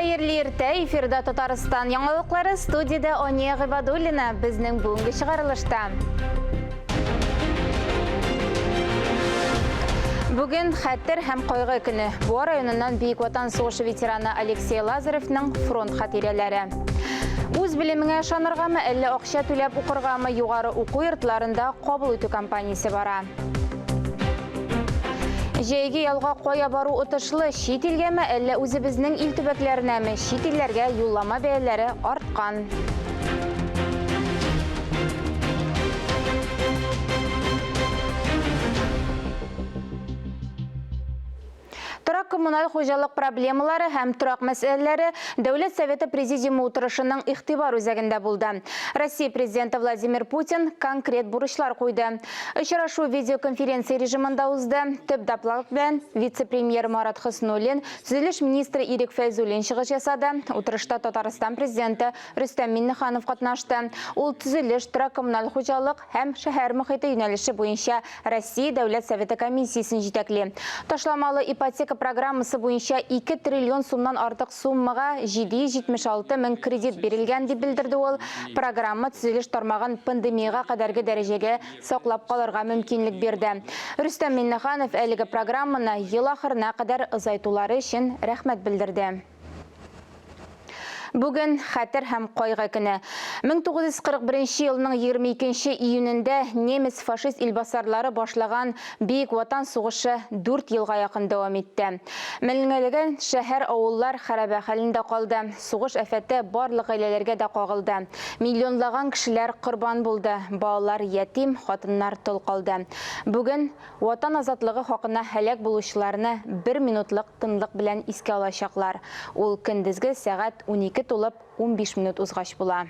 Хәерле иртә, эфирда Татарстан яңалыклары, студиядә Ания Гыйбадуллина, безнең бүгенге чыгарылышта. Бүген хәтер һәм кайгы көне. Буа районыннан Бөек Ватан сугышы ветераны Алексей Лазаревның фронт хатирәләре. Үз белемеңә ышаныргамы, әллә акча түләп укыргамы, югары уку йортларында кабул итү кампаниясе бара. Җәйге ялга кая бару отышлы, чит илгәме, әллә үзебезнең ил төбәкләренәме? Чит илләргә юллама бәяләре арткан. Торак-коммуналь хуҗалык проблемалары һәм торак мәсьәләләре Дәүләт Советы Президиумы утырышының игътибар үзәгендә булды. Россия Президенты Владимир Путин конкрет бурычлар куйды. Очрашу видеоконференция режимында узды. Төп доклад белән вице-премьер Марат Хөснуллин, төзелеш министры Ирек Фәйзуллин чыгыш ясады. Утырышта Татарстан Президенты Рөстәм Миңнеханов катнашты. Ул төзелеш, торак-коммуналь хуҗалык һәм шәһәр мохите юнәлеше буенча Россия Дәүләт Советы комиссиясен җитәкли. Ташламалы ипотека программасы буенча 2 триллион сумнан артык суммага 776 мең кредит бирелгән, дип белдерде ул. Программа төзелеш тармагын пандемиягә кадәрге дәрәҗәгә саклап калырга мөмкинлек бирде. Рөстәм Миңнеханов әлеге программаны ел ахырына кадәр озайтулары өчен рәхмәт белдерде. Бүген хәтер һәм кайгы көне. 1941 елның 22 июнендә немец-фашист илбасарлары башлаган Бөек Ватан сугышы 4 елга якын дәвам итте. Меңләгән шәһәр-авыллар хәрабә хәлендә калды. Сугыш афәте барлык гаиләләргә дә кагылды. Миллионлаган кешеләр корбан булды, балалар ятим, хатыннар тол калды. Бүген Ватан азатлыгы хакына һәлак булучыларны бер минутлык тынлык белән искә алачаклар. Ул көндезге сәгать 12 тулып 15 минут узгач була.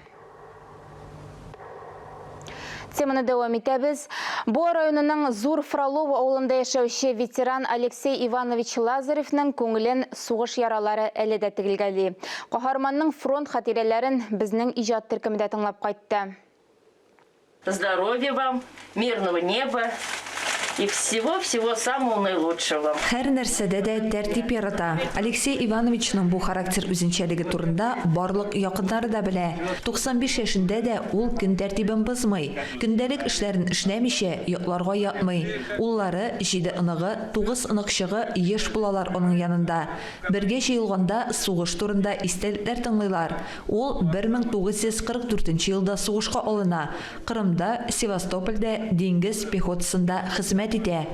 Теманы дәвам итәбез. Буа районының Зур Фролово авылында яшәүче ветеран Алексей Иванович Лазаревның күңелен сугыш яралары әле дә тегелгәли. Каһарманның фронт хатирәләрен безнең иҗат төркеме дә тыңлап кайтты. Здоровья вам, мирного неба и всего-всего самого наилучшего. Һәр нәрсәдә дә тәртип ярата. Алексей Ивановичның бу характер үзенчәлеге турында барлык якыннары да белә. 95 яшендә дә ул көн тәртибен бозмый. Көндәлек эшләрен эшләмичә, йокларга ятмый. Уллары, җиде оныгы, тугыз оныкчыгы еш булалар аның янында. Бергә җыелганда сугыш турында истәлекләр тыңлыйлар. Ул 1944 нче елда сугышка алына, Кырымда, Севастопольдә диңгез пехотасында хезмәт итә.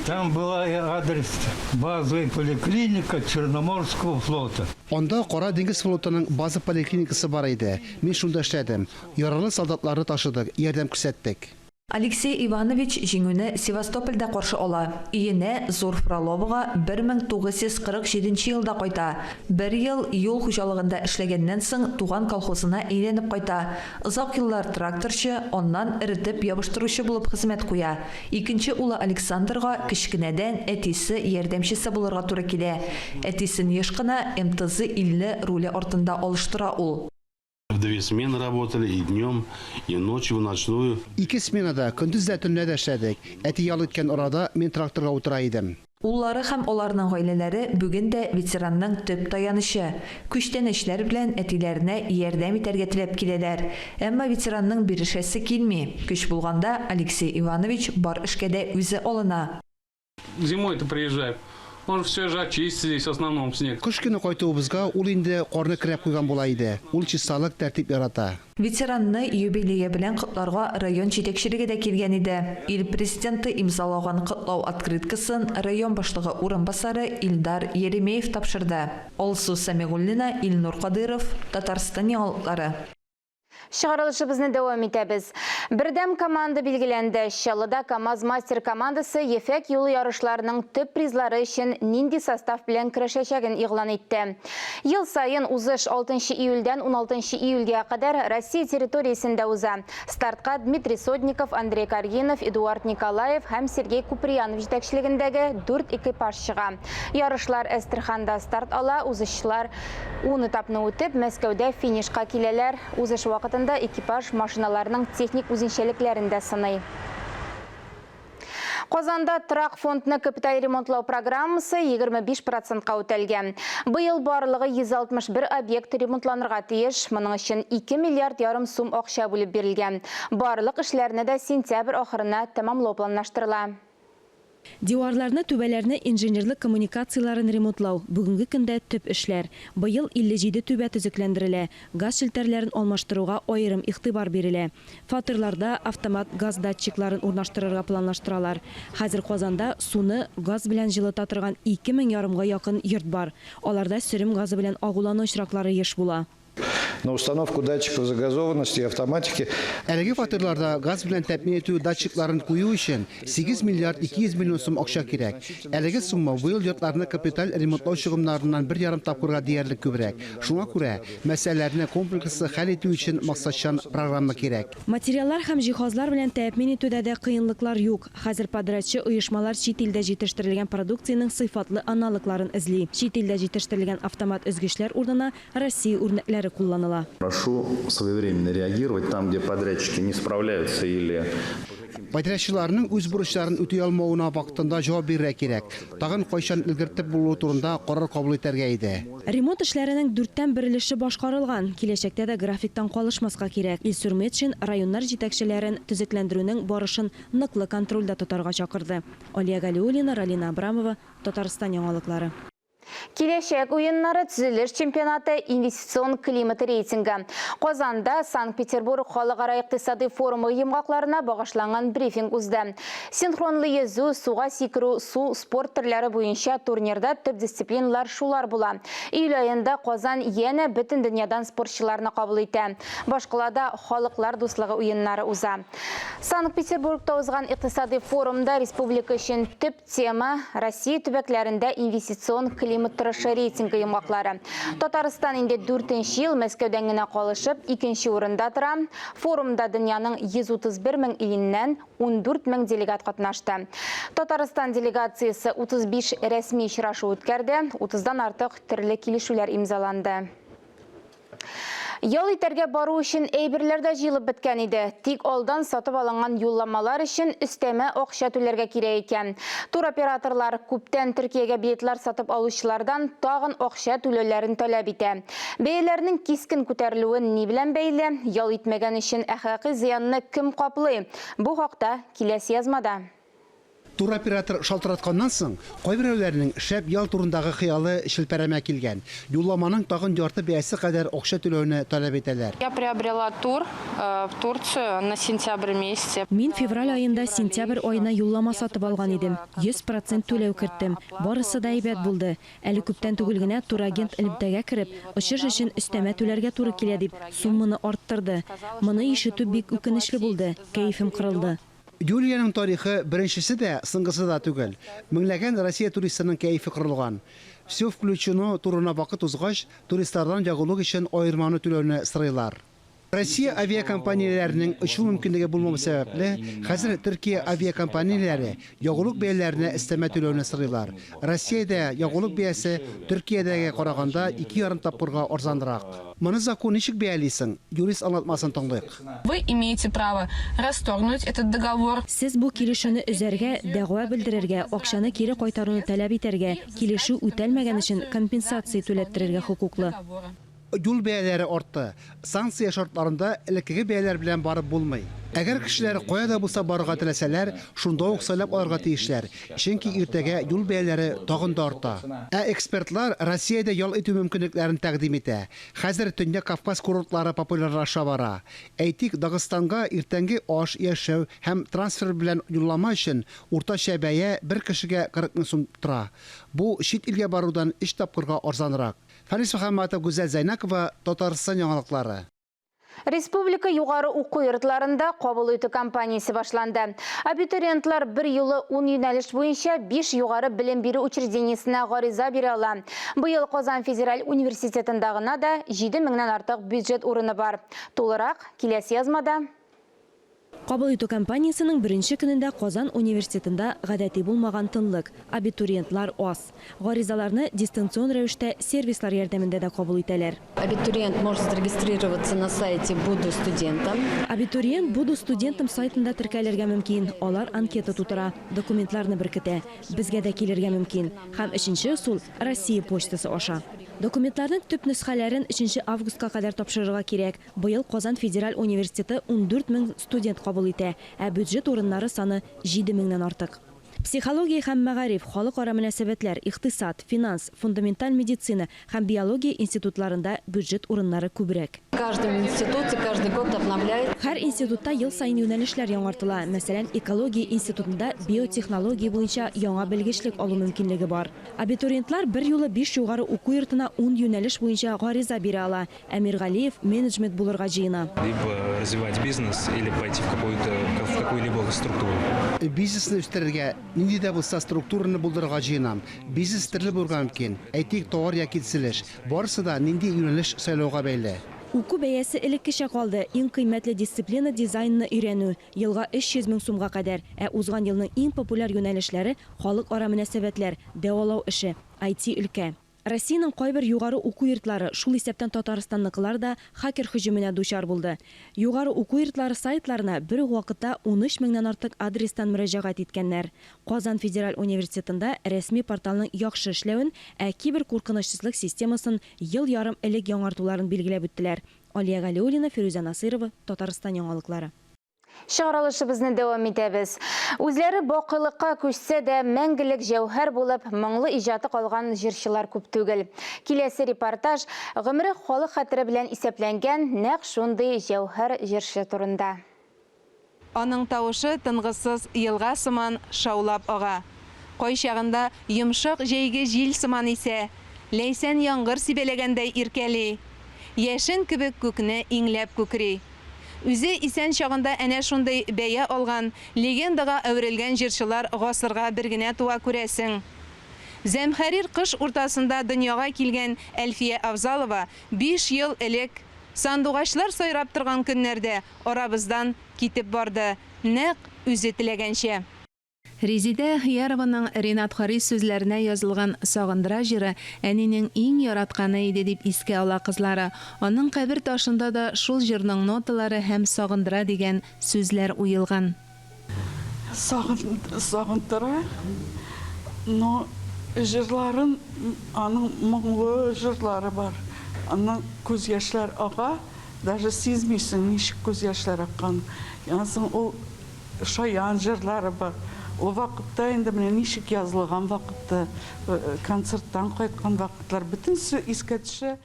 Там была и адрес базовой поликлиника Черноморского флота. Анда Кара диңгез флотының база поликлиникасы бар иде. Мин шунда эшләдем. Яралы солдатларны ташыдык, ярдәм күрсәттек. Алексей Иванович Җиңүне Севастопольдә каршы ала. Өенә, Зур Фроловога 1947 нче елда кайта. Бер ел юл хуҗалыгында эшләгәннән соң туган колхозына әйләнеп кайта. Озак еллар тракторчы, аннан эретеп ябыштыручы булып хезмәт куя. Икенче улы Александрга кечкенәдән әтисе ярдәмчесе булырга туры килә. Әтисен еш кына МТЗ-50 руле артында алыштыра ул. В две смены работали, и днем, и ночью, в ночную. Ике сменада, көндез дә, төнлә дә эшләдек. Әти ял иткән арада мин тракторга утыра идем. Уллары һәм аларның гаиләләре бүген дә ветеранның төп таянычы. Күчтәнәчләр белән әтиләренә ярдәм итәргә теләп киләләр. Әмма ветеранның бирешәсе килми. Көч булганда, Алексей Иванович бар эшкә дә үзе алына. Зимой-то приезжаем. Он все же очистит здесь в основном снег. Кыш көне кайтуыбызга ул инде карны керәп куйган була иде. Ул чисталык, тәртип ярата. Ветеранны юбилее белән котларга район җитәкчелеге дә килгән иде. Ил Президенты имзалаган котлау открыткасын район башлыгы урынбасары Илдар Еремеев тапшырды. Алсу Сәмигуллина, Илнур Кадыйров, Татарстан яңалыклары. Чыгарылышыбызны дәвам итәбез. Бердәм команда билгеләнде. Чаллыда КАМАЗ-мастер командасы Ефәк юлы ярышларының төп призлары өчен нинди состав белән көрәшәчәген игълан итте. Ел саен узыш 6 июльдән 16 июльгә кадәр Россия территориясендә уза. Стартка Дмитрий Сотников, Андрей Каргинов, Эдуард Николаев һәм Сергей Куприянов җитәкчелегендәге дүрт экипаж чыга. Ярышлар Әстерханда старт ала, узышчылар Ун этапны үтеп, Мәскәүдә финишка киләләр. Узыш вакытында экипаж машиналарның техник үзенчәлекләрен дә сыный. Казанда торак фондны капиталь ремонтлау программасы 25 процентка үтәлгән. Быел барлыгы 161 объект ремонтланырга тиеш. Моның өчен 2 миллиард ярым сум акча бүлеп бирелгән. Барлык эшләрне дә сентябрь ахырына тәмамлау планлаштырыла. Диварларны, түбәләрне, инженерлык коммуникацияләрен ремонтлау, бүгенге көндә төп эшләр. Быел 57 түбә төзекләндерелә, газ челтәрләрен алмаштыруга аерым игътибар бирелә. Фатирларда автомат газ датчикларын урнаштырырга планлаштыралар. Хәзер Казанда суны газ белән җылыта торган 2 мең ярымга якын йорт бар. Аларда сөрем газы белән агулану очраклары еш була. На установку датчиков загазованности и автоматики. Әлеге фатирларда газ белән тәэмин итү датчикларын кую өчен 8 миллиард 200 миллион сум акча кирәк. Әлеге сумма быел йортларны капиталь ремонтлау чыгымнарыннан 1,5 тапкырга диярлек күбрәк. Шуңа күрә мәсьәләләрне комплекслы хәл итү өчен максатчан программа кирәк. Материаллар һәм җиһазлар белән тәэмин итүдә дә кыенлыклар юк. Хәзер подрядчы оешмалар чит илдә җитештерелгән продукциянең сыйфатлы аналогларын эзли. Чит илдә җитештерелгән автомат өзгечләр урынына Россия үрнәкләре кулланыла. Прошу своевременно реагировать там, где подрядчики не справляются или Подрядчыларның үз бурычларын үти алмавына вакытында җавап бирергә кирәк. Тагын кайчан өлгертеп булуы турында карар кабул итәргә иде. Ремонт эшләренең дүрттән бер өлеше башкарылган. Киләчәктә дә графиктан калышмаска кирәк. Илсур Метшин районнар җитәкчеләрен төзекләндерүнең барышын ныклы контрольдә тотарга чакырды. Алия Галиуллина, Ралина Абрамова, Татарстан яңалыклары. Киләчәк уеннары, төзелеш чемпионаты, инвестицион климат рейтингы. Казанда Санкт-Петербург халыкара икътисади форумы йомгакларына багышланган брифинг узды. Синхронлы йөзү, суга сикерү, су спорт төрләре буенча турнирда төп дисциплиналар шулар була. Июль аенда Казан янә бөтен дөньядан спортчыларны кабул итә. Башкалада халыклар дуслыгы уеннары уза. Санкт-Петербургта узган икътисади форумда республика өчен төп тема Россия төбәкләрендә инвестицион климат торышы рейтингы йомгаклары. Татарстан инде дүртенче ел Мәскәүдән генә калышып, икенче урында тора. Форумда дөньяның 131 мең иленнән 14 мең делегат катнашты. Татарстан делегациясе 35 рәсми очрашу үткәрде, 30дан артык төрле килешүләр имзаланды. Ял итәргә бару өчен әйберләр дә җыелып беткән иде. Тик алдан сатып алынган юлламалар өчен өстәмә акча түләргә кирәк икән. Туроператорлар күптән Төркиягә билетлар сатып алучылардан тагын акча түләүләрен таләп итә. Бәяләрнең кискен күтәрелүе ни белән бәйле? Ял итмәгән өчен әхлакый зыянны кем каплый? Бу хакта киләсе язмада. Туроператор шалтыратканнан соң, кайберәүләрнең шәп ял турындагы хыялы челпәрәмә килгән. Юлламаның тагын ярты бәясе кадәр акча түләүне таләп итәләр. Я приобрела тур в Турцию на сентябрь месяце. Мин февраль аенда сентябрь аена юллама сатып алган идем. 100% түләү керттем. Барысы да әйбәт булды. Әле күптән түгел генә турагент элемтәгә кереп, очыш өчен өстәмә түләргә туры килә дип, сумманы арттырды. Моны ишетү бик үкенечле булды. Кәефем кырылды. Юлиянең тарихы беренчесе дә, соңгысы да түгел. Меңләгән Россия туристының кәефе кырылган. Все включено турына вакыт узгач, туристлардан ягулык өчен аерманы түләүне сорыйлар. Россия авиакомпанияләренең очу мөмкинлеге булмау сәбәпле, хәзер Төркия авиакомпанияләре ягулык бәяләренә өстәмә түләүне сорыйлар. Россиядә ягулык бәясе Төркиядәгегә караганда 2,5 тапкырга арзанрак. Моны закон ничек бәялисең? Юрист аңлатмасын тыңлыйк. Вы имеете право расторгнуть этот договор. Сез бу килешүне өзәргә, дәгъва белдерергә, акчаны кире кайтаруны таләп итәргә, килешү үтәлмәгән өчен компенсация түләттерергә хокуклы. Юл бәяләре артты. Санкция шартларында элеккеге бәяләр белән барып булмый. Әгәр кешеләр кая да булса барырга теләсәләр, шунда ук сайлап алырга тиешләр. Чөнки иртәгә юл бәяләре тагын да арта. Ә экспертлар Россиядә ял итү мөмкинлекләрен тәкъдим итә. Хәзер Төньяк Кавказ курортлары популярлаша бара. Әйтик, Дагыстанга иртәнге аш, яшәү һәм трансфер белән юллама өчен уртача бәя бер кешегә 40 мең сум тора. Бу чит илгә барудан 3 тапкырга арзанрак. Фарис Мөхәммәтов, Гүзәл Зәйнакова, Татарстан яңалыклары. Республика югары уку йортларында кабул итү кампаниясе башланды. Абитуриентлар бер юлы 10 юнәлеш буенча 5 югары белем бирү учреждениесенә гариза бирә ала. Быел Казан федераль университетында гына да 7 меңнән артык бюджет урыны бар. Тулырак киләсе язмада. Кабул итү кампаниясенең беренче көнендә Казан университетында гадәти булмаган тынлык, абитуриентлар аз. Гаризаларны дистанцион рәвештә сервислар ярдәмендә дә кабул итәләр. Абитуриент может зарегистрироваться на сайте «Буду студентом». Абитуриент «Буду студентом» сайтында теркәлергә мөмкин. Алар анкета тутыра, документларны беркетә. Безгә дә килергә мөмкин. Һәм өченче ысул, Россия почтасы аша. Документларның төп нөсхәләрен өченче августка кадәр тапшырырга кирәк. Быел Казан федераль университеты 14 мең студент кабул итә, ә бюджет урыннары саны 7 меңнән артык. Психология һәм мәгариф, халыкара мөнәсәбәтләр, икътисад, финанс, фундаменталь медицина һәм биология институтларында бюджет урыннары күбрәк. В каждом институте каждый год обновляют. Һәр институтта ел саен юнәлешләр яңартыла. Мәсәлән, экология институтында биотехнология буенча яңа белгечлек алу мөмкинлеге бар. Абитуриентлар берьюлы биш югары уку йортына ун юнәлеш буенча гариза бирә ала. Әмир Галиев менеджмент булырга җыена. Либо развивать бизнес, или пойти в какую-то, в какую-либо структуру. Бизнесны үстерергә, нинди дә булса структураны булдырырга җыенам. Бизнес төрле булырга мөмкин. Әйтик, товар яки төзелеш. Барысы да нинди юнәлеш сайлауга бәйле. Уку бәясе элеккечә калды. Иң кыйммәтле дисциплина дизайнны өйрәнү, елга 300 мең сумга кадәр. Ә узган елның иң популяр юнәлешләре, халыкара мөнәсәбәтләр, дәвалау эше, IT-өлкә. Россиянең кайбер югары уку йортлары, шул исәптән Татарстанныкылар да, хакер һөҗүменә дучар булды. Югары уку йортлары сайтларына бер үк вакытта 13 меңнән артык адрестан мөрәҗәгать иткәннәр. Казан федераль университетында рәсми порталның яхшы эшләвен, ә киберкуркынычсызлык системасын ел ярым элек яңартуларын билгеләп үттеләр. Алия Галиуллина, Фирүзә Насыйрова, Татарстан яңалыклары. Чыгарылышыбызны дәвам итәбез. Үзләре бакыйлыкка күчсә дә, мәңгелек җәүһәр булып, моңлы иҗаты калган җырчылар күп түгел. Киләсе репортаж гомере халык хәтере белән исәпләнгән нәкъ шундый җәүһәр җырчы турында. Аның тавышы тынгысыз елга сыман шаулап ага. Кайчагында йомшак җәйге җил сыман исә, ләйсән яңгыр сибәләгәндәй иркәли. Яшен кебек күкне иңләп күкри. Үзе исән чагында әнә шундый бәя алган, легендага әверелгән җырчылар гасырга бер генә туа, күрәсең. Зәмхәрир кыш уртасында дөньяга килгән Әлфия Авзалова биш ел элек, сандугачлар сайрап торган көннәрдә арабыздан китеп барды, нәкъ үзе теләгәнчә. Резидә Әхиярованың Ренат Харис сүзләренә язылган Сагындыра җыры әнинең иң яратканы иде, дип искә ала кызлары. Аның кабер ташында да шул җырның ноталары һәм Сагындыра дигән сүзләр уелган. Сагындыра, но җырларын, аның моңлы җырлары бар. Аннан күз яшьләр ага, даже сизмисең, ничек күз яшьләр акканын. Аннан соң ул Шаян җырлары бар. Ул вакытта инде менә ничек язылган вакыты, концерттан кайткан вакытлар, бөтенесе искә төшә.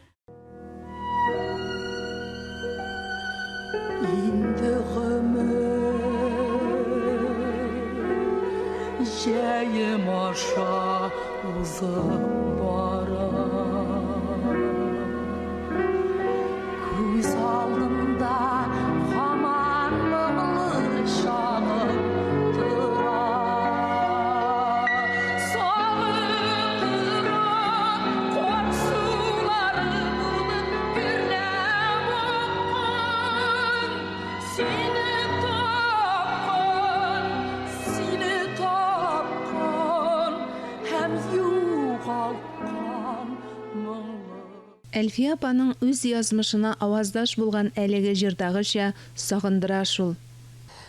Инде гомер җәем аша узып бара. Күз алдымда һаман моңлы чагым тора. Сагындыра кар сулары булып гөрләп аккан, сине тапкан, сине тапкан һәм югалткан моңлы. Әлфия апаның үз язмышына аваздаш булган әлеге җырдагыча сагындыра шул.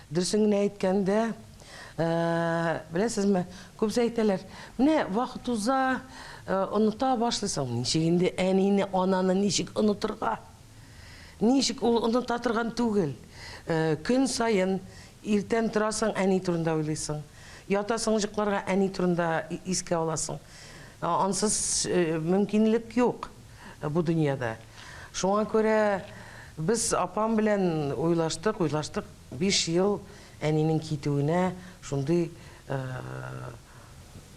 Дөресен генә әйткәндә, беләсезме, күбесе әйтәләр, менә вакыт уза, оныта башлыйсың. Ничек инде әнине, ананы ничек онытырга? Ничек ул оныта торган түгел. Көн саен иртән торасың, әни турында уйлыйсың. Ятасың йокларга, әни турында искә аласың. Ансыз мөмкинлек юк бу дөньяда. Шуңа күрә без апам белән уйлаштык, уйлаштык, биш ел әнинең китүенә шундый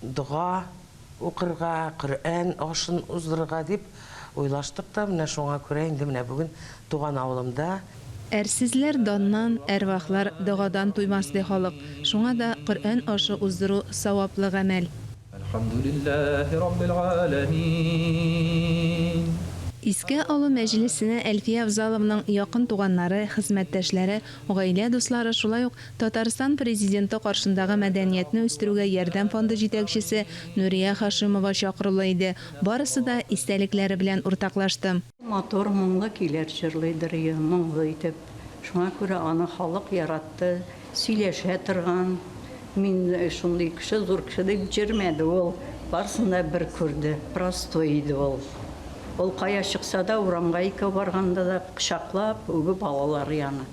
дога укырга, Коръән ашын уздырырга дип уйлаштык та, менә шуңа күрә инде менә бүген туган авылымда. Әрсезләр даннан, әрвахлар догадан туймас, ди халык. Шуңа да Коръән ашы уздыру саваплы гамәл. Әлхәмдүлилләһи раббил галәмин. Искә алу мәҗлесенә Әлфия Авзалованың якын туганнары, хезмәттәшләре, гаилә дуслары, шулай ук Татарстан Президенты каршындагы Мәдәниятне үстерүгә ярдәм фонды җитәкчесе Нурия Хашимова чакырулы иде. Барысы да истәлекләре белән уртаклашты. Матур, моңлы көйләр җырлыйдыр ие, моңлы итеп. Шуңа күрә аны халык яратты. Сөйләшә торган, мин шундый кеше, зур кеше дип җөрмәде ул. Барысын да бер күрде. Простой иде ул. Ул кая чыкса да, урамга икәү барганда да кочаклап, үбеп алалар и аны.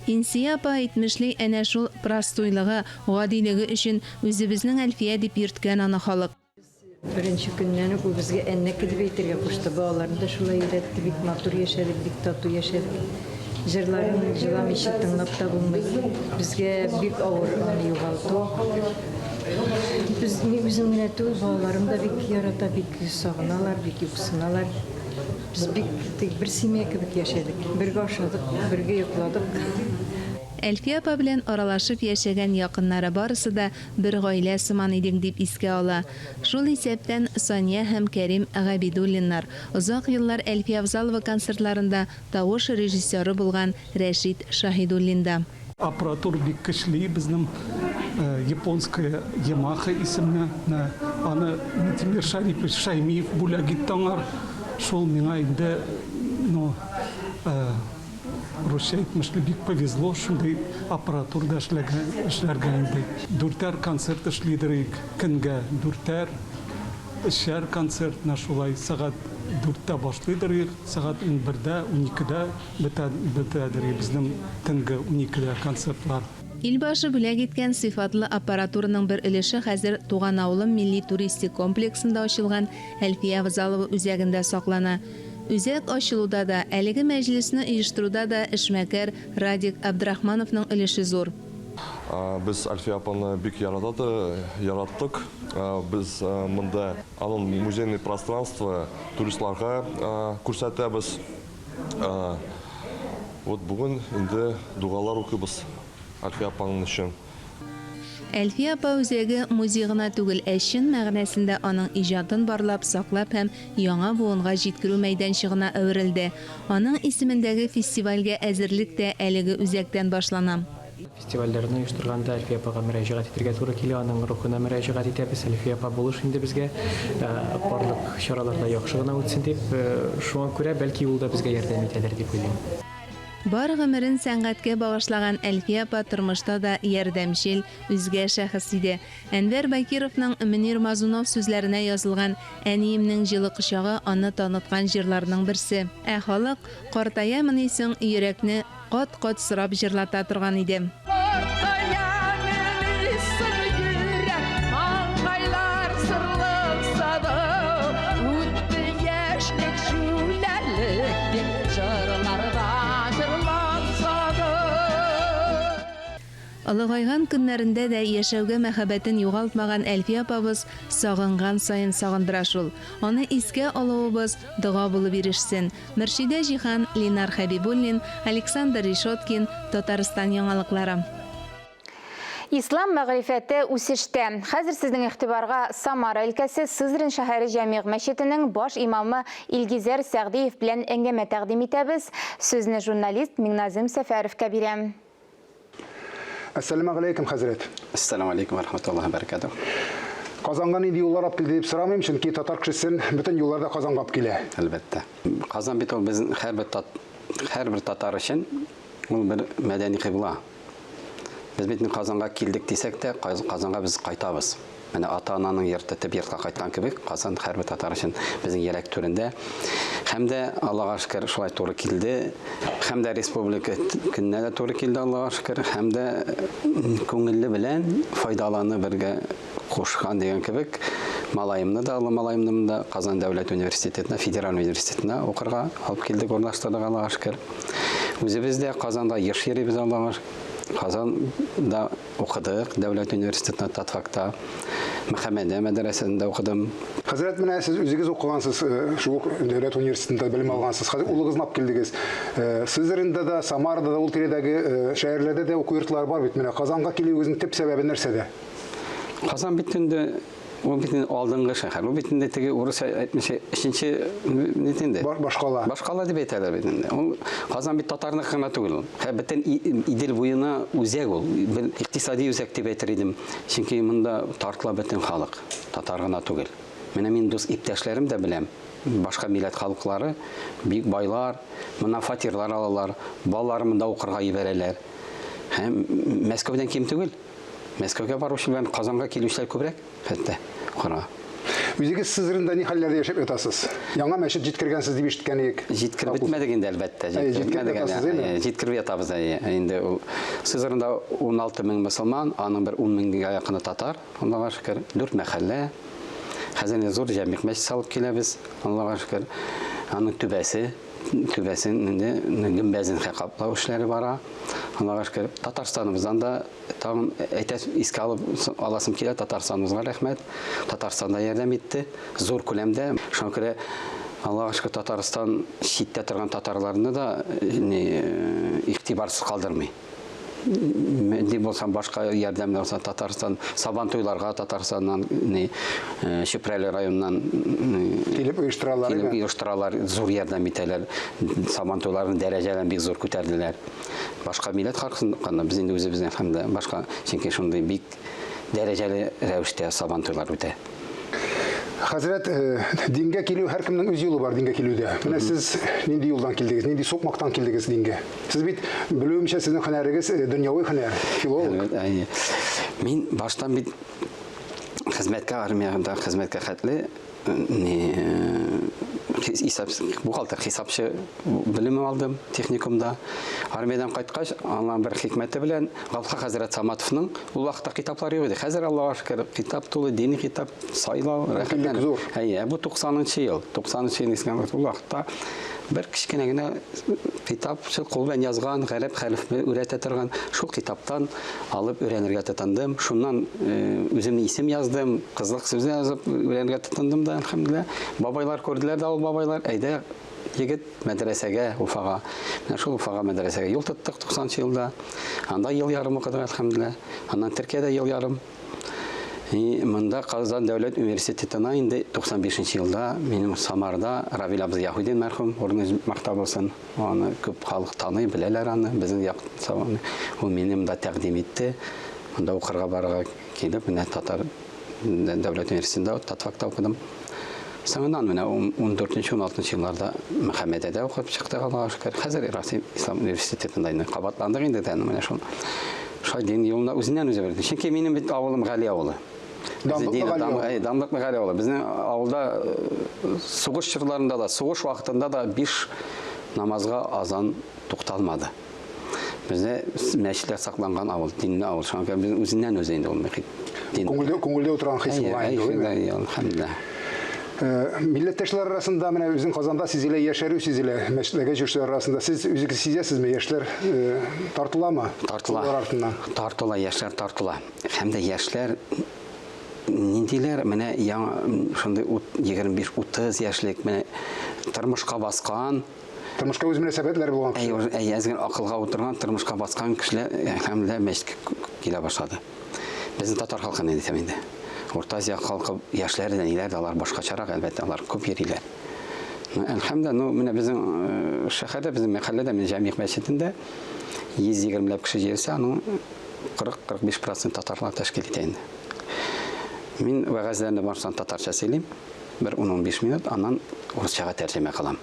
Инсия апа әйтмешли, әнә шул простойлыгы, гадилеге өчен үзебезнең Әлфия дип йөрткән аны халык. Беренче көннән үк ул безгә әннәке дип әйтергә кушты. Балаларны да шулай өйрәтте. Бик матур яшәдек, бик тату яшәдек. Җырларын җыламыйча тыңлап та булмый. Безгә бик авыр аны югалту. Без, мин үзем генә түгел, балаларым да бик ярата, бик сагыналар, бик юксыналар. Без бик тик бер семья кебек яшәдек. Бергә ашадык, бергә йокладык. Әлфия апа белән аралашып яшәгән якыннары барысы да Бер гаилә сыман идек, дип искә ала. Шул исәптән Сания һәм Кәрим Габидуллиннар, озак еллар Әлфия Авзалова концертларында тавыш режиссеры булган Рәшит Шаһидуллин да. Аппаратура бик көчле безнең, японская Ямаха исемле, аны Минтимер Шәрипович Шәймиев бүләк итте аңар. Шул миңа инде, ну, Русча әйтмешли, бик повезло, шундый аппаратурада эшләгән, эшләргә инде. Дүртәр концерт эшлидер идек көнгә, дүртәр, өчәр концерт, менә шулай сәгать дүрттә башлыйдыр идек, сәгать унбердә, уникедә бетә, бетәдер иде безнең төнге уникедә концертлар. Илбашы бүләк иткән сыйфатлы аппаратураның бер өлеше хәзер Туган авылым милли туристик комплексында ачылган Әлфия Авзалова үзәгендә саклана. Үзәк ачылуда да, әлеге мәҗлесне оештыруда да эшмәкәр Радик Абдрахмановның өлеше зур. Без Әлфия апаны бик яратады, яраттык. Без монда аның музейный пространство туристларга күрсәтәбез. Вот бүген инде догалар укыйбыз Әлфия апаның өчен. Әлфия апа үзәге музей гына түгел, ә чын мәгънәсендә аның иҗатын барлап, саклап һәм яңа буынга җиткерү мәйданчыгына әверелде. Аның исемендәге фестивальгә әзерлек тә әлеге үзәктән башлана. Фестивальләрне оештырганда Әлфия апага мөрәҗәгать итергә туры килә, аның рухына мөрәҗәгать итәбез. Әлфия апа, булыш инде безгә, барлык чаралар да яхшы гына үтсен дип. Шуңа күрә, бәлки, ул да безгә ярдәм итәдер дип уйлыйм. Бар гомерен сәнгатькә багышлаган Әлфия апа тормышта да ярдәмчел, үзгә шәхес иде. Әнвәр Бакировның Мөнир Мазунов сүзләренә язылган Әниемнең җылы кочагы аны таныткан җырларның берсе. Ә халык, Картаямыни соң йөрәкне кат-кат сорап җырлата торган иде. Картаямыни соң йөрәк, маңгайлар сырланса да, Үтте яшьлек, җүләрлек дип җырларда җырланса да. Олыгайган көннәрендә дә яшәүгә мәхәббәтен югалтмаган Әлфия апабыз сагынган саен сагындыра шул. Аны искә алуыбыз дога булып ирешсен. Мөршидә Җиһан, Линар Хәбибуллин, Александр Решеткин, Татарстан яңалыклары. Ислам мәгърифәте үсештә. Хәзер сезнең игътибарга Самара өлкәсе Сызрань шәһәре Җәмигъ мәчетенең баш имамы Илгизәр Сәгъдиев белән әңгәмә тәкъдим итәбез. Сүзне журналист Миңназыйм Сәфәровка бирәм. Әссәламәгаләйкем, хәзрәт. Әссәламәгаләйкем вә рахматуллаһи вә бәрәкәтүһ. Казанга нинди юллар алып килде дип сорамыйм, чөнки татар кешесен бөтен юллар да Казанга алып килә. Әлбәттә. Казан бит ул безнең һәрбер тат, һәрбер татар өчен ул бер мәдәни кыйбла. Без бит Казанга килдек дисәк тә, Казанга без кайтабыз. Менә ата-ананың йорты, төп йортка кайткан кебек, Казан һәрбер татар өчен безнең йөрәк түрендә. Һәм дә, Аллага шөкер, шулай туры килде. Һәм дә республика көненә дә туры килде, Аллага шөкер. Һәм дә күңелле белән файдаланы бергә кушкан дигән кебек, малаемны да, олы малаемны да Казан дәүләт университетына, федераль университетына укырга алып килдек, урнаштырдык, Аллага шөкер. Үзебез дә Казанда еш йөрибез, Аллага шөкер. Казанда Укыдык дәүләт университетында, татфакта, Мөхәммәдия мәдрәсәсендә укыдым. Хәзрәт, менә сез үзегез укыгансыз, э, шул ук дәүләт университетында белем алгансыз. Хәзер улыгызны алып килдегез. Э, Сызранда да, Самарада да, ул тирәдәге э, шәһәрләрдә дә уку йортлары бар бит. Менә Казанга килүегезнең төп сәбәбе нәрсәдә? Казан бит инде Ул бит инде алдынгы шәһәр. Ул бит инде теге урыс әйтмешә өченче бит инде. Башкала. Башкала дип әйтәләр бит инде. Ул Казан бит татарныкы гына түгел ул. Һәм бөтен Идел буена үзәк ул. Бер икътисади үзәк дип әйтер идем. Чөнки монда тартыла бөтен халык. Татар гына түгел. Менә мин дус иптәшләрем дә беләм. Башка милләт халыклары бик байлар, моннан фатирлар алалар, балаларын монда укырга җибәрәләр. Һәм Мәскәүдән ким түгел. Мәскәүгә баручы белән Казанга килүчеләр күбрәк, хәтта укырга. Үзегез Сызранда ни хәлләрдә яшәп ятасыз? Яңа мәчет җиткергәнсез дип ишеткән идек. Җиткереп бетмәдек инде, әлбәттә. Җиткереп ятасыз, әйеме? Җиткереп ятабыз, әйе. Инде ул Сызранда 16 мең мөселман, аның бер 10 меңгә якыны татар, Аллага шөкер. Дүрт мәхәллә. Хәзер инде зур җәмигъ мәчет салып киләбез, Аллага шөкер. Аның түбәсе, түбәсен инде гөмбәзен каплау эшләре бара. Аллага шөкер. Татарстаныбыздан да тагын әйтә искә алып аласым килә, Татарстаныбызга рәхмәт. Татарстан да ярдәм итте зур күләмдә. Шуңа күрә Аллага шөкер, Татарстан читтә торган татарларны да ни игътибарсыз калдырмый. Нинди булса башка ярдәм булса Татарстан Сабан туйларга Татарстаннан ни Чүпрәле районыннан килеп оештыралар. Килеп оештыралар, зур ярдәм итәләр. Сабан туйларын дәрәҗәләрен бик зур күтәрделәр. Башка милләт халкында без инде үзебезнең һәм дә башка, чөнки шундый бик дәрәҗәле рәвештә Сабан туйлар үтә. Хәзрәт, дингә килү һәркемнең үз юлы бар дингә килүдә. Менә сез нинди юлдан килдегез, нинди сукмактан килдегез дингә? Сез бит, белүемчә, сезнең һөнәрегез дөньяви һөнәр, филолог. Әйе. Мин баштан бит хезмәткә армиядә хезмәткә хәтле не исәп бухгалтер, хисапчы белеме алдым техникумда. Армиядән кайткач, Аллаһның бер хикмәте белән Галфа хәзрәт Саматовның ул вакытта китаплар юк иде. Хәзер Аллаһка шөкер, китап тулы, дини китап сайлау рәхәтләнеп. Зур. Әйе, бу 90 ел. 90 ел искән ул вакытта бер кечкенә генә китап, шул кул белән язган, гарәп хәрефе өйрәтә торган шул китаптан алып өйрәнергә тотындым. Шуннан үземне исем яздым, кызлык сүзе язып өйрәнергә тотындым да, әлхәмдүлилләһ. Бабайлар күрделәр дә ул бабайлар, әйдә, егет, мәдрәсәгә, Уфага. Менә шул Уфага мәдрәсәгә юл тоттык 90 елда. Анда ел ярым укыдык, әлхәмдүлилләһ. Аннан Төркиядә ел ярым. И монда Казан дәүләт университетына инде 95 елда минем Самарда Равил абзый Яһүдин мәрхүм, урыны мактау булсын. Аны күп халык таный, беләләр аны, безнең як Ул мине монда тәкъдим итте. Монда укырга барырга килеп, менә татар дәүләт университетында татфакта укыдым. Соңыннан менә 14-16 елларда Мөхәммәдәдә укып чыктык, Аллага шөкер. Хәзер Россия Ислам университетында инде кабатландык инде дә, менә шул. Шулай дин юлына үзеннән үзе бирде. Чөнки минем бит авылым Гали авылы. Данлыклы Гали авылы. Данлыклы Гали авылы. Безнең авылда сугыш чорларында да, сугыш вакытында да 5 намазга азан тукталмады. Бездә мәчетләр сакланган авыл, динле авыл. Шуңа күрә безнең үзеннән үзе инде ул мөхит. Күңелдә күңелдә утырган хис булган инде. Әйе, әлхәмдүлилләһ. Милләттәшләр арасында менә үзең Казанда сизелә, яшәрү сизелә. Мәчетләргә йөрүчеләр арасында сез үзегез сизәсезме, яшьләр тартыламы? Тартыла. Артыннан. Тартыла, яшьләр тартыла. Һәм дә яшьләр ниндиләр менә яңа шундый 25-30 яшьлек менә тормышка баскан Тормышка үз мөнәсәбәтләре булган кеше. Әй, әз генә акылга утырган, тормышка баскан кешеләр әлхәмдүлилләһ мәчеткә килә башлады. Безнең татар халкын әйтәм инде. Урта Азия халкы яшьләре дә, ниләр дә алар башкачарак, әлбәттә, алар күп йөриләр. Ну, әлхәмдүлилләһ, ну, менә безнең шәһәрдә, безнең мәхәлләдә, менә Җәмигъ мәчетендә 120 ләп кеше җыелса, аның 40-45 процент татарлар тәшкил итә инде. Мин вәгазьләрне баштан татарча сөйлим, бер 10-15 минут, аннан урысчага тәрҗемә кылам.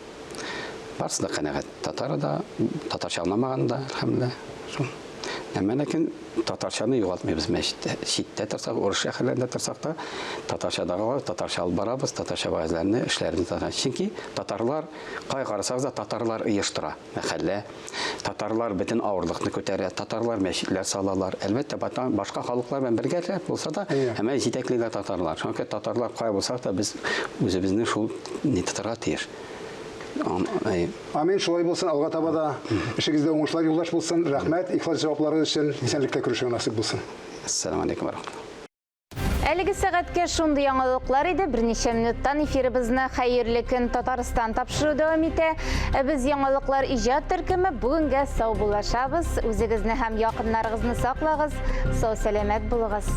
Барысы да канәгать. Татары да, татарча аңламаганы да, әлхәмдүлилләһ. Шул. Әмма ләкин татарчаны югалтмыйбыз мәчеттә. Читтә торсак, урыс шәһәрләрендә торсак та, татарча да калабыз, татарча алып барабыз, татарча вәгазьләрне, эшләрне татарча. Чөнки татарлар, кая карасагыз да, татарлар оештыра мәхәллә. Татарлар бөтен авырлыкны күтәрә, татарлар мәчетләр салалар. Әлбәттә, башка халыклар белән бергә булса да, әмма җитәклиләр татарлар. Шуңа күрә татарлар кая булсак та, без үзебезне шул ни тотарга тиеш. Амин, шулай булсын, алга таба да эшегездә уңышлар юлдаш булсын. Рәхмәт, ихлас җавапларыгыз өчен. Исәнлектә күрешү насыйп булсын. Ассаламу алейкум ва рахматуллах. Әлеге сәгатькә шундый яңалыклар иде. Берничә минуттан эфирыбызны Хәерле көн Татарстан тапшыру дәвам итә. Ә без яңалыклар иҗат төркеме бүгенгә саубуллашабыз. Үзегезне һәм якыннарыгызны саклагыз, сау-сәламәт булыгыз.